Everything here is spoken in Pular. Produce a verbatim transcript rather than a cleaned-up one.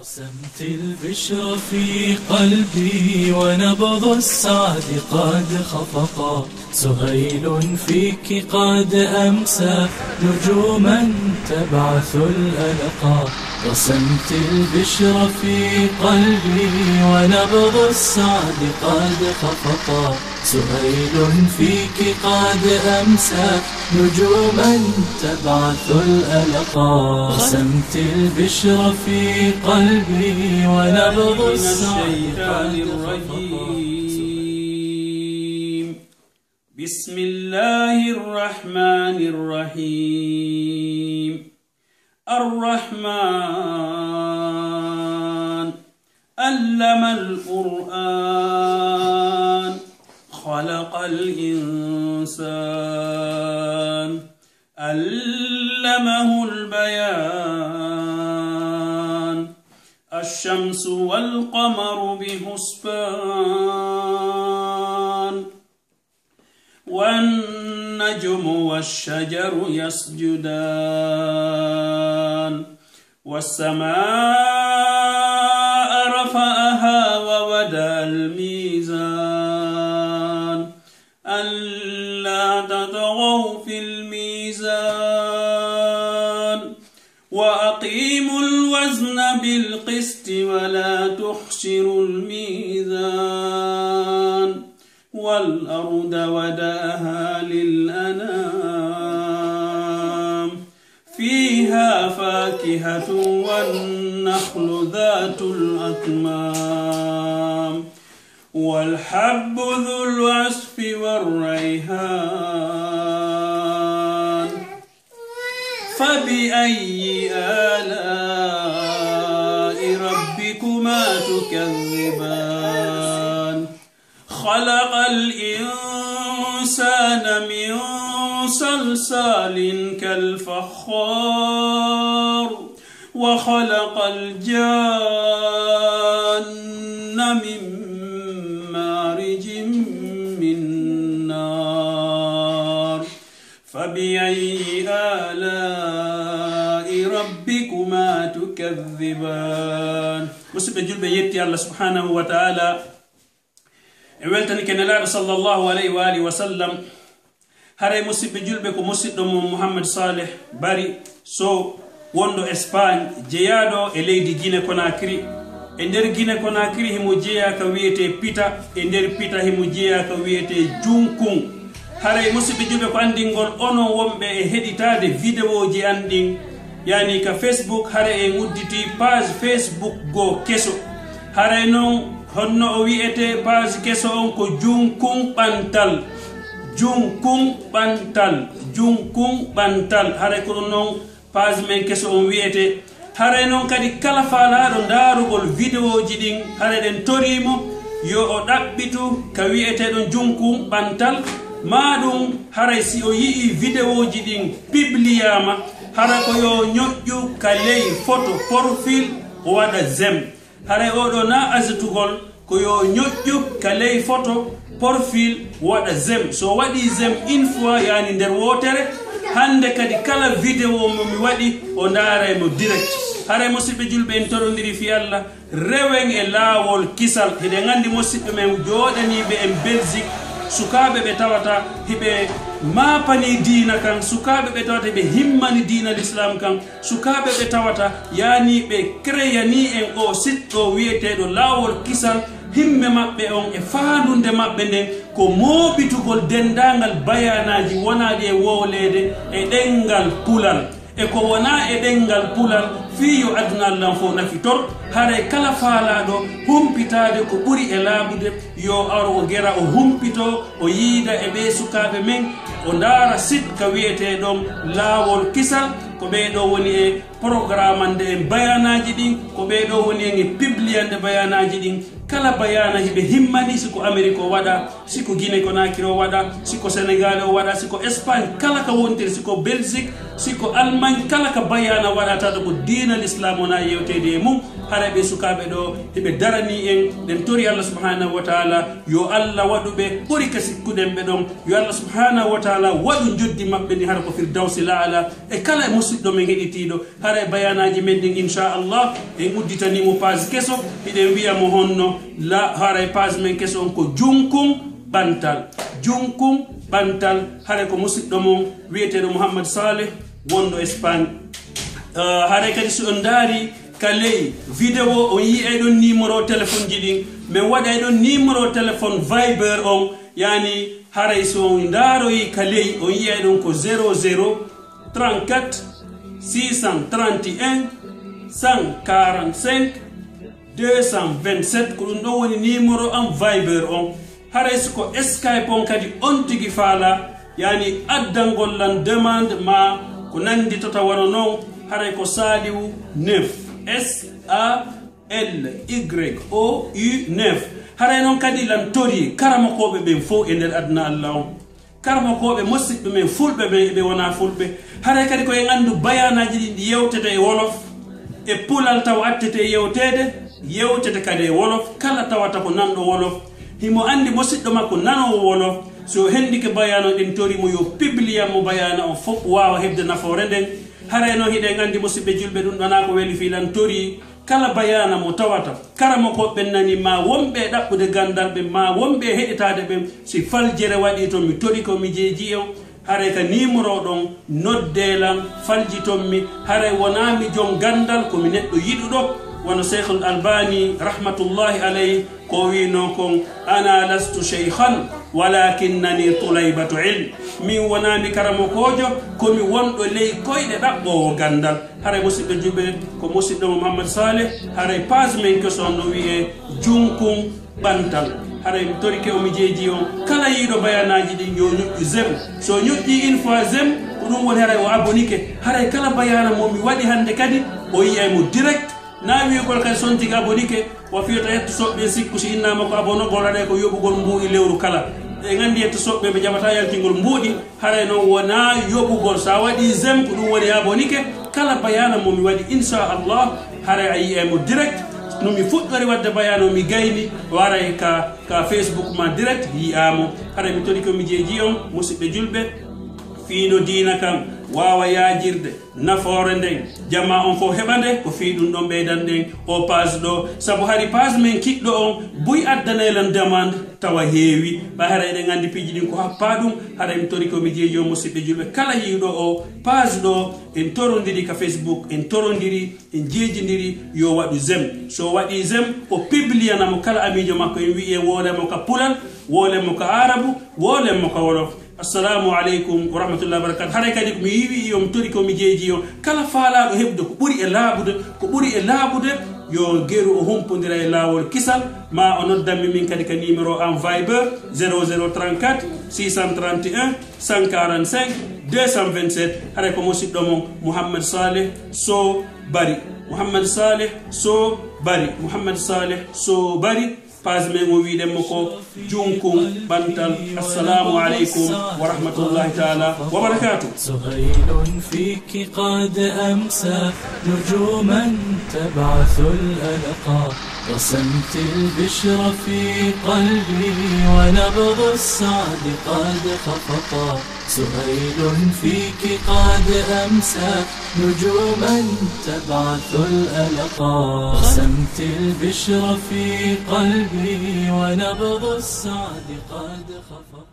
رسمت البشرى في قلبي ونبض السعد قد خفقا. سهيل فيك قد أمسى نجوما تبعث الألقا. رسمت البشرى في قلبي ونبض السعد قد خفقا. سهيل فيك قد أمسى نجوما تبعث الألقا. رسمت البشرى في قلبي ونبض من السعد الشيطان قد خفقا. الرجيم. بسم الله الرحمن الرحيم. الرحمن. علم القرآن. خلق الإنسان. علمه البيان. الشمس والقمر بحسبان. والنجم والشجر يسجدان. والسماء رفعها ووضع الميزان. ألا تطغوا في الميزان. وأقيموا الوزن بالقسط ولا تخسروا الميزان. والأرض وضعها للأنام. فيها فاكهة والنخل ذات الأكمام. والحب ذو العصف والريحان. فبأي آلاء ربكما تكذبان؟ خلق الإنسان من صلصال كالفخار. وخلق الجان من مارج من نار. فبأي آلاء ربكما تكذبان؟ Musidɓe julɓe, yetti Allah subhanahu wa ta'ala, e weltanike Nelaaɗo sallallahu alayhi wa alihi wa sallam. Haray, musidɓe julɓe, ko musiɗɗo mon Muhammad Saleh Bari Sow, wonɗo Espagne, jeyaaɗo e leydi Gine Konakiri. E nder Gine Konakiri, himo jeyaa ka wi'etee Pita, e nder Pita, himo jeyaa ka wi'etee Junkun. Haray, musidɓe julɓe, ko anndingol onon wonɓe e heɗitaade videoji an ɗin, yani ka Facebook, haray en udditii page Facebook goo keso. Haray non, honno o wi'etee page keso on? Ko Junkun Ɓantal. Junkun Ɓantal. Junkun Ɓantal. Haray ko ɗum non page men keso on wi'etee. Haray non kadi kala faalaaɗo ndaarugol videoji ɗin, haray ɗen torii mo yo o ɗaɓɓitu ka wi'etee ɗon Junkun Ɓantal. Maa ɗum haray si o yi'ii videoji ɗin pibliyaama, hara ko yo o ñoƴƴu ka ley photo profil, o waɗa j'aime. Haray oo ɗoo na azitugol, ko yo ñoƴƴu ka ley photo profil, waɗa j'aime. So waɗii j'aime une fois, yani nder wootere, hannde kadi kala video mo mi waɗi, o ndaaray mo direct. Haray, musidɓe julɓe, en torondirii fii Allah, rewen e laawol kisal. Hiɗen anndi musidɓe men jooɗaniiɓe en Belgique, sukaaɓe ɓe tawata hiɓe maapanii diina kan, sukaaɓe ɓe tawata hiɓe himmani diina l'islam kan, sukaaɓe ɓe tawata, yani ɓe créanii en oo site ɗoo wi'eteeɗo Laawol Kisal, himme maɓɓe on e faandunde maɓɓe nden ko mooɓitugol denndaangal bayaanaaji wonaaɗi e wowleede e ɗemngal Pular e ko wonaa e ɗemngal Pular, fii yo aduna Alla on fow nafitor. Haray kala faalaaɗo humpitaade ko ɓuri e laaɓude, yo ar o gera o humpitoo, o yiida e ɓee sukaaɓe men, o ndaara site ka wi'etee ɗon Laawol Kisal. Ko ɓee ɗoo woni e programmande en bayaanaaji ɗin, ko ɓee ɗoo woni en e pibliyande bayaanaaji ɗin. Kala bayaana hiɓe himmani, si ko Amerik o waɗa, si ko Gine Konakiri o waɗa, si ko Senegal o waɗa, si ko Espagne, kala ka wontiri, si ko Belgique, si ko Allemagne, kala ka bayaana waɗata ɗo ko diina l'islam wona yewteede e mum. Haray ɓee sukaaɓe ɗoo hiɓe daranii en, ɗen torii Allah subhanahu wa ta'ala yo Allah waɗu ɓe ɓuri ka sikkuɗen ɓe ɗon, yo Allah subhanahu wa ta'ala waɗu njoddi maɓɓe ndin hara ko Firdawsil Aala, e kala e musiɗɗo men heɗitiiɗo. Haray bayaanaaji men ɗin, inchallah, en udditanii mo page keso, hiɗen wi'a mo honno la, haray page men keso on ko Junkun Ɓantal. Junkun Ɓantal, haray ko musiɗɗo mon wi'eteeɗo Mouhammad Saleh, wonɗo Espagne. Eh, haray kadi si on ndaari ka ley video, on yi'ay ɗon numéro téléphone ji ɗin. Men waɗay ɗon numéro téléphone Viber on, yani haray si on ndaaroyi ka ley, on yi'ay ɗon ko zéro zéro trente-quatre six cent trente et un cent quarante-cinq deux cent vingt-sept, ko ɗum ɗon woni numéro am Viber on. Haray si ko Skype on kadi on tigi faalaa, yani addangol lan demande maa ko nannditata wano non, haray ko Saliou neuf, S A L Y O U neuf. Haray non kadi lan torii karamokooɓe ɓen fow e nder aduna Alla on. Karamokooɓe musiɗɓe men fulɓe ɓen e ɓe wonaa fulɓe. Haray kadi ko en anndu bayaanaaji ɗin ɗi yewtete e wolof, e pular taw attete yewteede, yewtete kadi e wolof. Kala tawata ko nanɗo wolof, himo anndi musiɗɗo makko nanoowo wolof, si o hendike bayaana on, ɗen torii mo yo pibliyan mo bayaana on fow waawa heɓde nafoore nden. Haray non hiɗen anndi musiɓɓe julɓe ɗum ɗonaa ko weli fii lan torii. Kala bayaana mo tawata karamokooɓe ɓen nanii, maa wonɓe e ɗaɓɓude ganndal ɓen, maa wonɓe e heɗitaade ɓen, si faljere waɗii ton, mi torike mi jeejii on, haray ka numéro ɗon noddee lan, faljiton mi. Haray wonaa mi jon ganndal, ko mi neɗɗo yiɗuɗo, wano Seykhul Albani rahmatullahi alayhi ko o wi'unoo kon: "Ana lastu sheykhan, walakinnani tulaybatu ilm." Min wonaa mi karamokoojo, ko mi wonɗo ley koyɗe ɗaɓɓoowo ganndal. Haray musiɓɓe julɓe, ko musiɗɗo mo Mouhammad Saleh, haray page men keso on no wi'ee Junkun Ɓantal. Haray mi torike on, mi jeejii on, kala yi'uɗo bayaanaaji ɗin yo ñoƴƴu j'aime. Si o ñoƴƴii une fois j'aime, ko ɗum woni haray o abonike. Haray kala bayaana mo mi waɗi hannde kadi, o yi'ay mo direct. Naa wi'ugol kadi si on tigi abonike, wa fii wota yetto soɓɓe sikku si innaama ko abonogol, haray ko yoɓugol mbuuɗi lewru kala. En anndi yetto soɓɓe ɓe jaɓataa yaltingol mbuuɗi. Haray non wonaa yoɓugol. Si a waɗii j'aime, ko ɗum woni a abonike. Kala bayaana mo mi waɗi, inchallah, haray a yi'ay mo direct. No mi fuɗɗori waɗde bayaana o, mi gayni, o aray ka, ka Facebook maa direct, yi'aa mo. Haray mi torike on, mi jeejii on, musiɓɓe julɓe, fii no diina kan waawa yaajirde nafoore nden, jamaa on fow heɓa nde, ko fii ɗum ɗon ɓeydanɗen oo page ɗoo. Sabu hari page men kiɗɗo on buy addanay lan demande, tawa heewi. Ɓay hara eɗen anndi piiji ɗin ko happaa ɗum, hara mi torike on, mi jeejii on, musiɓɓe julɓe, kala yi'uɗo oo page ɗoo, en torondiri ka Facebook, en torondiri, en jeejindiri, yo waɗu j'aime. Si o waɗii j'aime, o pibliyana mo kala amiijo makko, en wi'i en woolen mo ka pular, woolen mo ka aarabu, woolen mo ka wolof. Assalamu aleykum wa rahmatullahi wa barakatuh. Haray kadi ko mi yi'ii on, mi torike on, mi jeejii on. Kala faalaaɗo heɓude ko ɓuri e laaɓude, ko ɓuri e laaɓude, yo geru o humpondira e laawol kisal, maa o noddan mi min kadi ka numéro am Viber, zéro zéro trente-quatre six cent trente et un cent quarante-cinq deux cent vingt-sept. Haray ko musiɗɗo mon Mouhammad Saleh Sow Bari. Mouhammad Saleh Sow Bari. Mouhammad Saleh Sow Bari. Page men o wi'uɗen mo ko Junkun Ɓantal. Assalamu aleykum wa rahmatullahi taala wa barakatuh. سهيل فيك قد أمسى نجوما تبعث الألقى. رسمت البشرى في قلبي ونبض السعد قد خفقا. سهيل فيك قد أمسى نجوما تبعث الألقا. رسمت البشرى في قلبي ونبض السعد قد خفق.